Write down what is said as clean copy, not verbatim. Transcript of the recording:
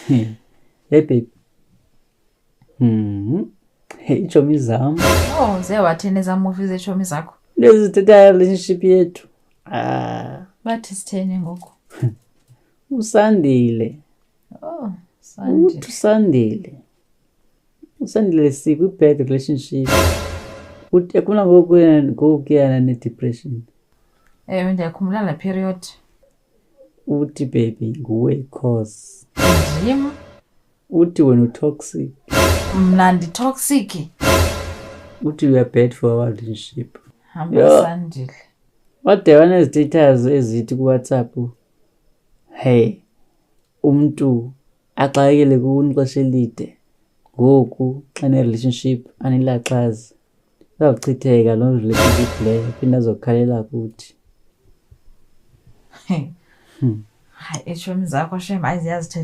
Hey babe. Hey, iitshomi zam. Oh, ze wathini ezaa movie zeetshomi zakho? Lezi zithetha relationship yethu. Ah. Bathi sitheni ngoku? Usandile. Oh, Sandile. Uthi usandile. Usandile sikwi-bad relationship. Uthi ekuna ngokuyana ne-depression. Ewe, ndiyakhumbula laa period. Uthi baby nguwe cause. Ndim. Uthi wena utoxic. Mna nditoxic. Uthi we are bad for our relationship. Hamba Yho. Sandile. Wade wanezi-status ezithi kuWhatsApp, hey, umntu axakekile kuni ixesha elide, ngoku xa ne-relationship anilaxazi, izawuchitheka loo relationship leyo, phinde azokhalela kuthi. Hayi, iitshomi zakho shem, hayi ziyazithetha.